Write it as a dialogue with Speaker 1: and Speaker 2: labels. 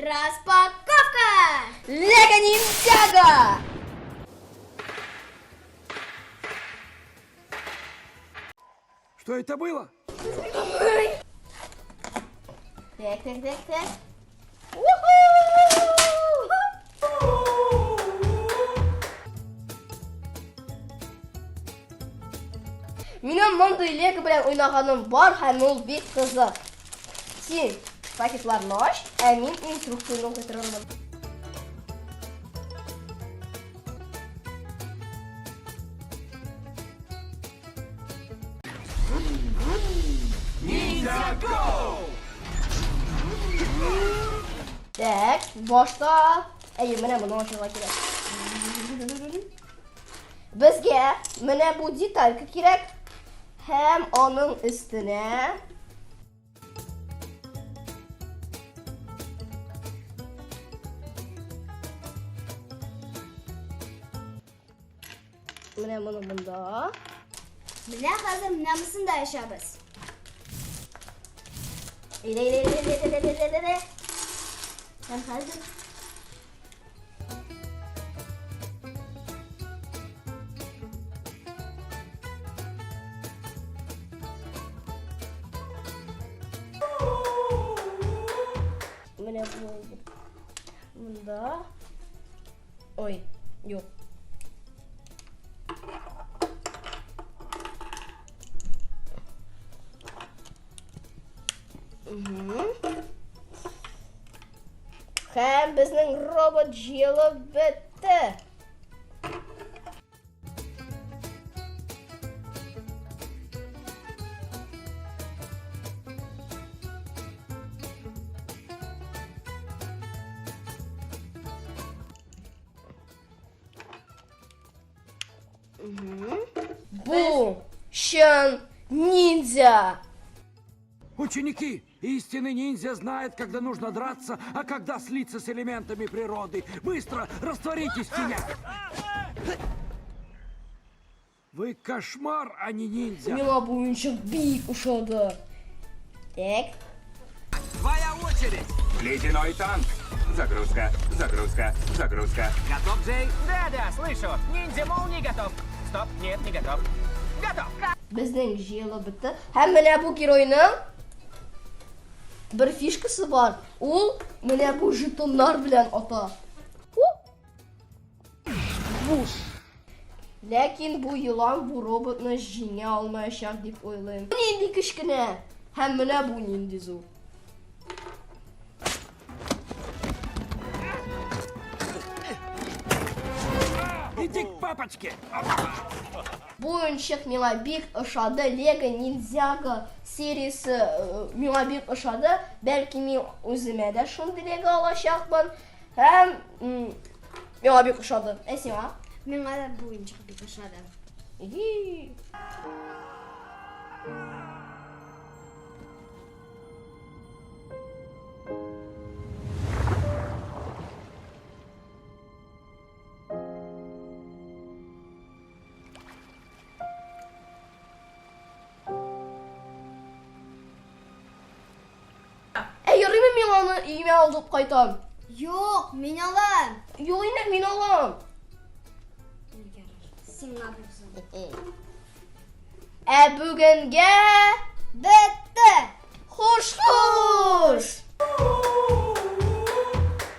Speaker 1: Распаковка!
Speaker 2: Лего Ниндзяго!
Speaker 3: Что это было?
Speaker 2: Так, так, так, так. Минем мондый лего белән уйнаганым бар һәм ул бик кызык. Син пакетларны ач, ә мин инструкцияне укый торырмын. Так, башта... Әйе, менә моны ачарга кирәк. Безгә менә бу деталька кирәк. Һәм аның өстенә Менә моны монда.
Speaker 1: Менә хәзер менә монысын да ачабыз.
Speaker 2: Әйдә, әйдә, әйдә, әйдә, әйдә, әйдә, әйдә. Һәм хәзер Менә бу монда. Ой, юк. Һәм безнең робот җыелып бетте. Бу чын ниндзя.
Speaker 3: Ученики, истинный ниндзя знает, когда нужно драться, а когда слиться с элементами природы. Быстро растворитесь в тенях. Вы кошмар, а не ниндзя.
Speaker 2: Миңа бу уенчык бик ошады. Так.
Speaker 4: Твоя очередь!
Speaker 5: Ледяной танк. Загрузка, загрузка, загрузка.
Speaker 4: Готов, Джей? Да-да, слышу. Ниндзя молнии готов. Стоп, нет, не готов. Готов!
Speaker 2: Безнең җыелып бетте. Һәм менә бу геройның бер фишкасы бар. Ул менә бу жетоннар белән ата. Буш. Ләкин бу елан бу роботны җиңә алмаячак дип уйлыйм. Нинди кечкенә! Һәм менә бу нинди зур.
Speaker 3: Иди к папочке!
Speaker 2: Бу уенчык миңа бик ошады. Лего Ниндзяго сериясе э, миңа бик ошады. Бәлки мин үземә дә шундый Лего алачакмын. Һәм миңа бик ошады. Ә сиңа?
Speaker 1: Миңа да бу уенчык бик ошады.
Speaker 2: И. Ә ярыймы мин аны өемә алып кайтам?
Speaker 1: Юк, мин алам.
Speaker 2: Юк инде, мин алам.
Speaker 1: Сиңа булсын.
Speaker 2: Ә бүгенгә
Speaker 1: бетте.
Speaker 2: Хуш-хуш!